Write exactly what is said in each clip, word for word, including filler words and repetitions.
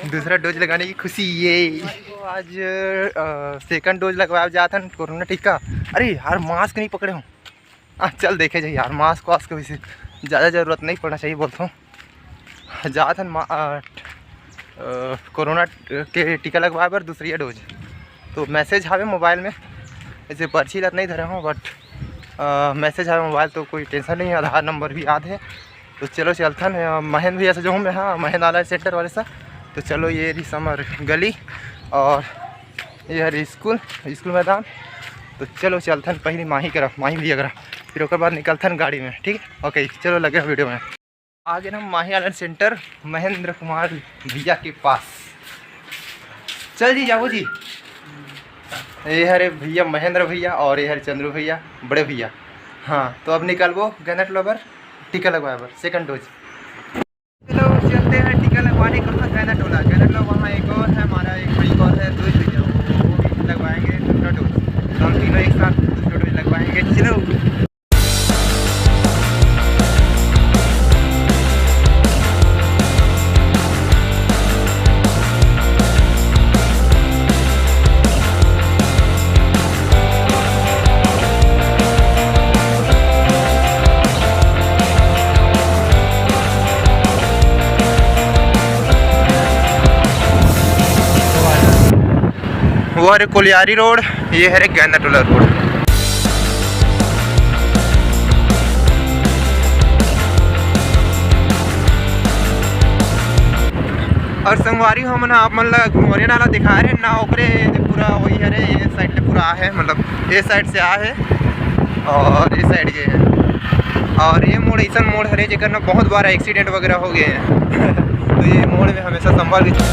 दूसरा डोज लगाने की खुशी, ये। तो आज सेकंड डोज लगवाए जात हन कोरोना टीका। अरे यार, मास्क नहीं पकड़े हूँ। आ, चल देखे जाए यार, मास्क वास्क के वैसे ज़्यादा ज़रूरत नहीं पड़ना चाहिए बोलता हूँ। जात हन मा-, आ, अ, कोरोना के टीका लगवाए बर दूसरी डोज। तो मैसेज हवे मोबाइल में, ऐसे पर्ची लत नहीं धरे हूँ, बट मैसेज हवे मोबाइल, तो कोई टेंशन नहीं है, आधार नंबर भी याद है। तो चलो चलथन, अ, महेंद्र भैया से जो हूँ मैं, हाँ, महेंद्र ऑनलाइन सेंटर वाले से। तो चलो, ये रही हमर गली और ये हरे स्कूल, स्कूल मैदान। तो चलो चलथन पहले माही करा, माही भैया करा, फिर ओकर बाद निकलथन गाड़ी में, ठीक है? ओके, चलो लगे हैं वीडियो में। आगे ना माही ऑनलाइन सेंटर महेंद्र कुमार भैया के पास। चल जी, जाओ जी। ये हरे भैया महेंद्र भैया और ये हरे चंद्रू भैया, बड़े भैया। हाँ, तो अब निकलबो गैनट लोबर टीका लगवाए बर, सेकंड डोज। चलो चलते हैं टीका लगवाने। कहाँ गैनट टोला, गैनट टोला वहाँ एक और है हमारा, एक भाई और है, दो ही भैया, वो, वो भी लगवाएंगे दूसरा डोज। तो हम तीनों एक साथ दूसरा डोज लगवाएंगे। चलो। वो हरे कोलियारी रोड, ये हरे गैंदा टोला रोड। और संगवारी हो मन, आप मन ला घुमरिया नाला दिखा रहे ना, ओकरे पूरा वही हरे, ये साइड ले पूरा आ है, मतलब ये साइड से आ है और ये साइड गए हैं। और ये मोड़ ऐसा मोड़ हरे जेकर ना बहुत बार एक्सीडेंट वगैरह हो गए हैं। तो ये मोड़ में हमेशा संभल के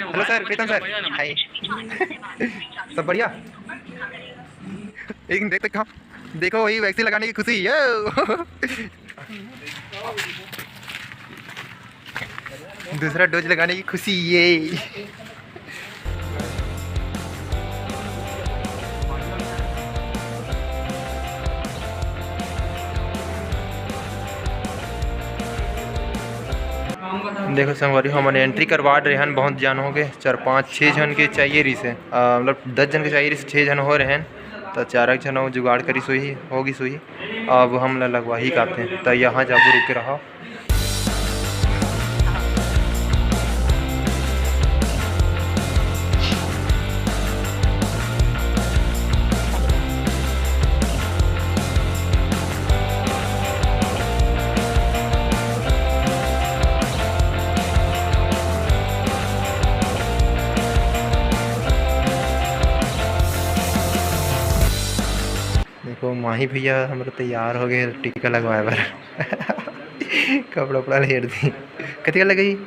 हेलो सर, प्रीतम सर, हाय। सब बढ़िया? एक देख तक, हाँ, देखो वही वैक्सीन लगाने की खुशी, ये। दूसरा डोज लगाने की खुशी, ये। देखो संगवारी, हमन एंट्री करवा रहे हन, बहुत जन हो गए, चार पाँच छः जन के चाहिए रहिस हे, आ, मतलब दस जन के चाहिए रहिस, छः जन हो रहे हैं, तो चार एक जन अउ जुगाड़ करिस होही, हो गिस होही। अब हमला लगवाही काथे, त यहाँ जाबो, रुके रहा। देखो, माही भैया हमर तैयार हो गए टीका लगवाए बर। कपड़ा उपड़ा ल हेर दी। कतिका लगही?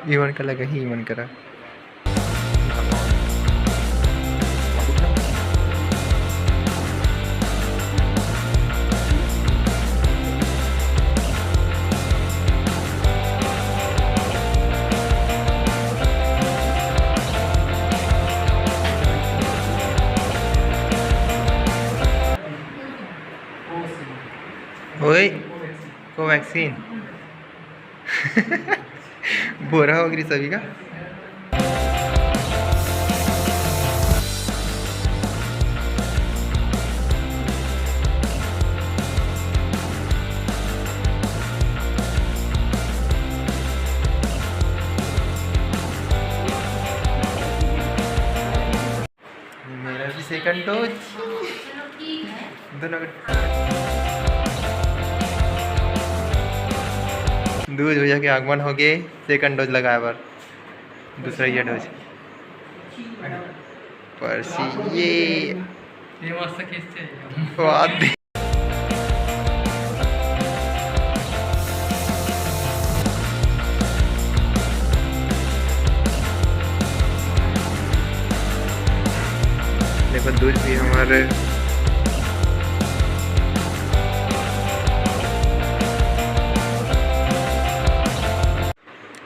इमन का लगही, इमन करा। ओए, कोवैक्सीन। बोरा हो गई सभी का। मेरा भी सेकंड डोज। दोनों का। दूज भैया के आगमन हो गए, सेकंड डोज लगाए बर, दूसरा ये डोज। पर्ची ये ये मस्त खींचते हैं। स्वाद। देखो दूध भी हमारे।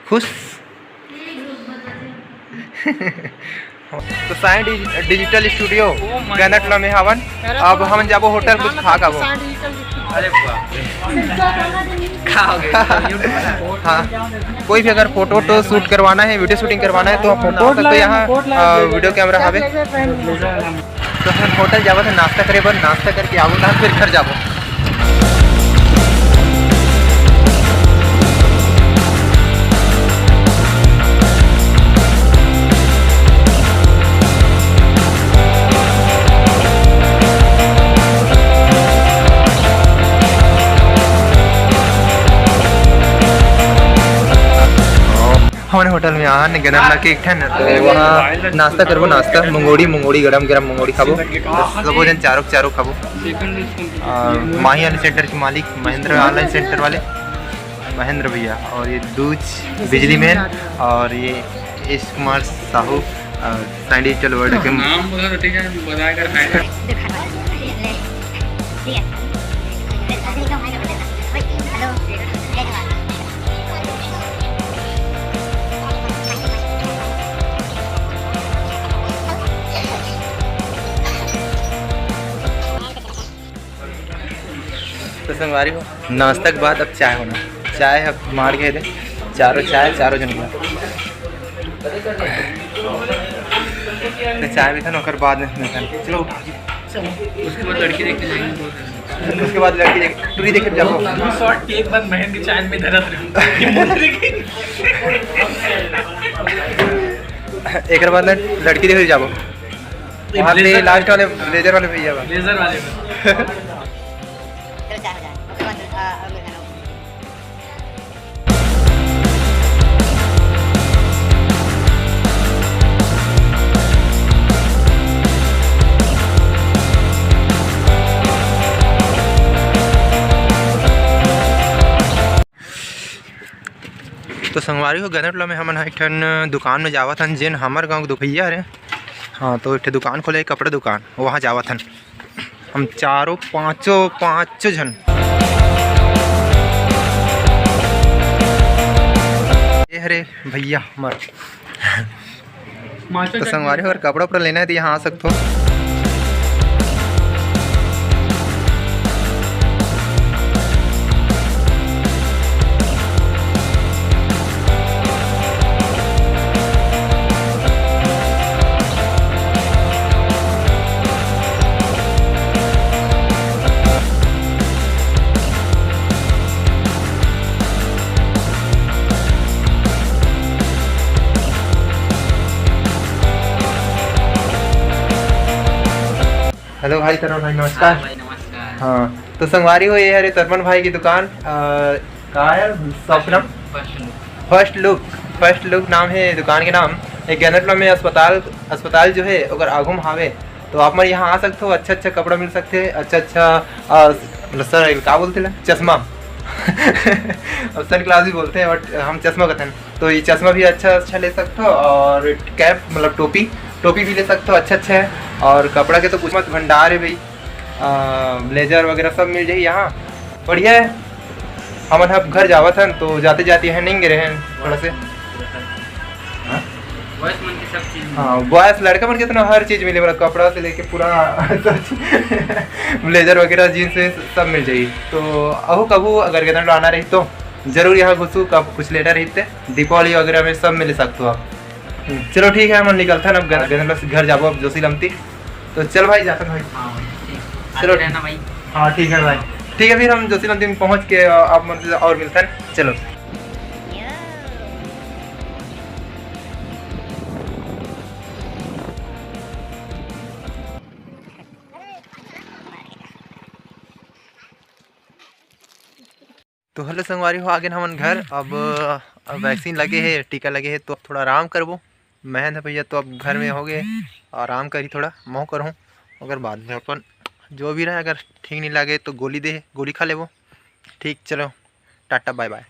खुश। तो साईं डिजि-, डिजिटल स्टूडियो गैंदटला में हवन। अब हम जाबो होटल कुछ खा खाबो। अरे वाह। खा हो गया। हाँ, कोई भी अगर फोटो वोटो शूट करवाना है, वीडियो शूटिंग करवाना है तो आप फोटो तो यहाँ वीडियो कैमरा हवे। तो हम होटल जाबो तो नाश्ता करे बर, नाश्ता करके आबो तो फिर घर जाबो। हमन होटल में आन गैंदटला के एक ठन, तो वहाँ नाश्ता करबो, नाश्ता मंगोड़ी, मंगोड़ी गरम गरम मंगोड़ी खाबो, सबो झन चारों चारों खाबो। माही वाले सेंटर के मालिक महेंद्र ऑनलाइन सेंटर वाले महेंद्र भैया, और ये दूज बिजली मैन, और ये यश कुमार साहू, साईं डिजिटल वर्ल्ड के। नाम बोला तो ठीक है, बताया कर खाएगा। तो संगवारी हो, नाश्ता के बाद अब चाय होना। चाय अब मार के दे, चारों चाय, चारों जन का। तो चाय भी था ना, ओकर बाद में था। चलो उठा। चलो, उसके बाद लड़की देखने जाएंगे, बहुत है। उसके बाद लड़की देख, टूरी देखे जाबो। दो शॉट के एक बाद बहन के चाय में धरत रहे। एक बार लड़की देखे जाबो। वहाँ पे ब्लेजर लास्ट वाले ब्लेजर वाले भैया बा। ब्लेजर वाले बा। तो संगवारी हो, गैंदटला में हमन ह एक ठन दुकान में जावत हन, जेन हमर गांव के दुपहिया हरे। हाँ, तो एक ठे दुकान खोले, कपड़ा दुकान, वहाँ जावत हन हम चारों, पाँचों, पाँचों झन। ये हरे भैया हमर। तो संगवारी हो, अगर कपड़ा उपड़ा लेना है तो यहाँ आ सकते हो। हेलो भाई, तरन भाई, नमस्कार। हाँ भाई, नमस्कार। हाँ, तो संगवारी हो, ये हरे तरपन भाई की दुकान। अ, का है शॉप नाम? First look. First look, first look नाम है दुकान के नाम। एक गैंदटला में अस्पताल, अस्पताल जो है ओकर आगू में हावे, तो आप मन यहाँ आ सकते हो। अच्छा अच्छा कपड़ा मिल सकते हैं, अच्छा अच्छा, अ, मतलब सर, का बोलते हैं, चश्मा। अब सनग्लास भी बोलते हैं, बट हम चश्मा कहते हैं। तो ये चश्मा भी अच्छा अच्छा ले सकते हो, और कैप, मतलब टोपी, टोपी भी ले सकते हो, अच्छा अच्छा है। और कपड़ा के तो कुछ मत, भंडार है भाई। आ, ब्लेजर वगैरह सब मिल जाही यहाँ, बढ़िया है। हमन अब घर जावत हन, तो जाते जाते यहाँ नहीं गिरे हैं थोड़ा से। हाँ? बॉयज मन के सब चीज। हाँ, बॉयज, लड़का मन के तो ना हर चीज मिले, मतलब कपड़ा से लेके पूरा सब चीज, ब्लेजर वगैरह, जीन्स वीन्स सब मिल जाही। तो अहू कभू अगर गैंदटला आना रही तो जरूर यहाँ घुसू, कब कुछ लेना रहिते, दीपावली वगैरह में सब मिल सकते हो आप। हम्म, चलो ठीक है, हम निकलते हैं अब घर, घर जाबो अब जोशीलमती। तो चल भाई, जाते हैं भाई। हाँ भाई, ठीक। चलो। आते रहना भाई। हाँ ठीक है भाई, ठीक है, फिर हम जोशीलमती में पहुँच के, अ, आप मन से और मिलते हैं। चलो। तो हेलो संगवारी हो, आगे हमन घर। अब, अब वैक्सीन लगे हे, टीका लगे हे, तो अब थोड़ा आराम करबो। महन ह भैया तो अब घर में हो गए, आराम करी थोड़ा, महूँ करहूँ, ओकर बाद में अपन जो भी रहे, अगर ठीक नहीं लगे तो गोली दे, गोली खा लेबो। ठीक, चलो, टाटा, बाय बाय।